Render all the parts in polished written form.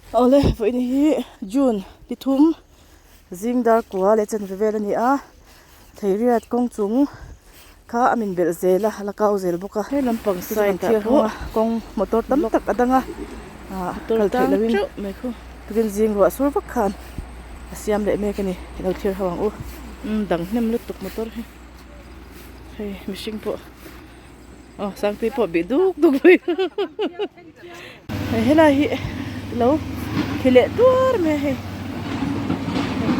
Awle vawiin hi June ni thum zing dar kua leh chanve vel a ni a theiriat kawng chung kha a min belh zel a a la kau zel bawk a he lampang side ah pawh kawng motor tam tak a dang a ah kal theih loh in tukin zing ruah sur vak khan a siam leh mek a ni i lo thlir ho ang u dang hnem lutuk motor hi hei mihring pawh aw sangtui pawh bih duk duk mai hei helai hi lo khi leh tuar mai a hei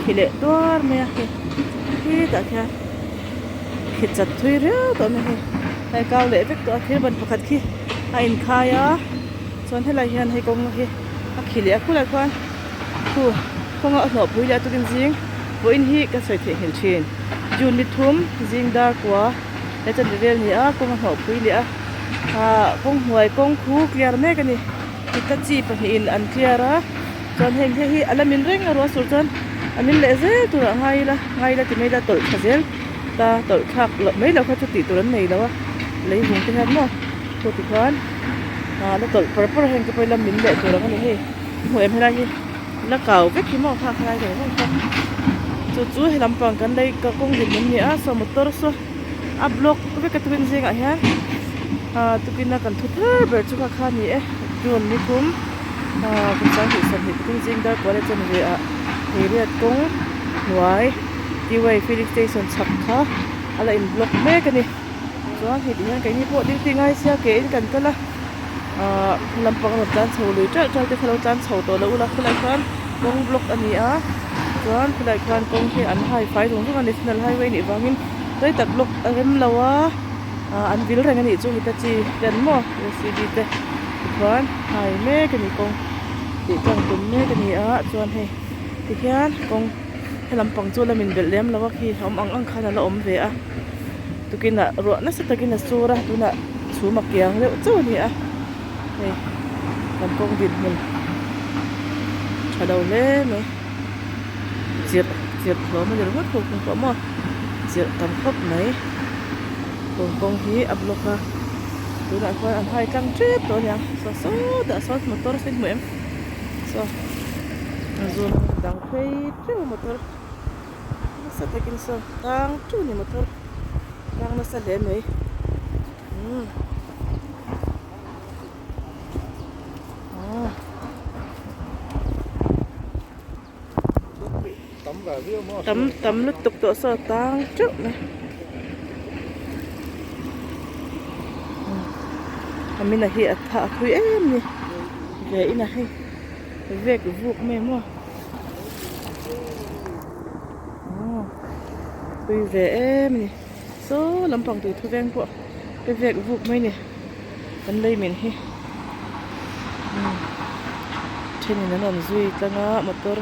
khi leh tuar mai a hei khitah khian khi chat thui riau tawh mai a hei hei kau leh vek tawh a thil ban pakhat khi a inkhai a chuan helai hian hei kawng hi a khi leh a khulai khuan khu kawnga a hnawhpui leh a tukin zing vawiin hi ka sawi theihnghilh thin June ni thum zing dar kua. He chanve vel ni a kawng a hnawhpui leh a ah kawng hnuai kawng khu clear mek a ni kita chi pahnihin an clear a chuan heng te hi a la min reng a ruah sur chuan a min leh zel tur ah ngai ila ngai ila ti mai ila tawlh tha zel ta tawlh thlak loh mai loh kha chu tih tur an nei lo a lei vung te hian maw chu ti khan ah la tawlh par par a heng te pawh hi la min leh tur ang a ni hei hmuh em helai hi la kau vek hi maw kha khalai zawng zawng kha chu chu he lampang kan lei ka kawng din hmun a ni a saw motor saw a block vek a tukin zingah hian ah tukin a kan thu thar ber chu kha kha a ni e june ni thum ah kum sanghnih sawmhnih pathum zing dar kual a chanve ah theiriat kawng hnuai T-way filling station chhak kha a la in block mek a ni chuan hei tih hian keini pawh duty ngai sia ke in kan kal a ahh lampang rawn tlan chho lui ṭalh ṭalh te kha lo tlan chho tawh loh ula khawlai khan kawng block a ni a chuan khawlai khan kawng hi an hai fai zung zung a national highway nih vangin rei tak block a rem lo a ah an vil reng a nih chu hitachi ten maw J C B te tikhuan hai mek a ni kawng tih tlang tum mek a ni a chuan hei tikhian kawng he lampang chu la min belh lem lo a khi a awm ang ang khan a la awm ve a tukinah ruah nasa takin a sur a tunah chhum a kiang deuh chauh a ni a hei kan kawng dinhmun tha lo hle mai chirh chirh hlawm a ni ringawt khawp ang pawh maw chirh tam khawp mai tun kawng hi a block a tunah khuan an hai tlang tep tawh a niang saw sawtah sawn motor saw in hmu em saw zun dang phei teuh a motor nasa takin saw tang teuh a ni motor tang nasa hle mai umm tam tam lutuk tawh saw tang teuh mai a mina hi a tha a thui em a ni ve in a hei vek vuk mai maw tui ve em a ni saw lampang tui thu veng pawh te vek vuk mai a ni kan lei min hi thenin an rawn zui tlang a motor.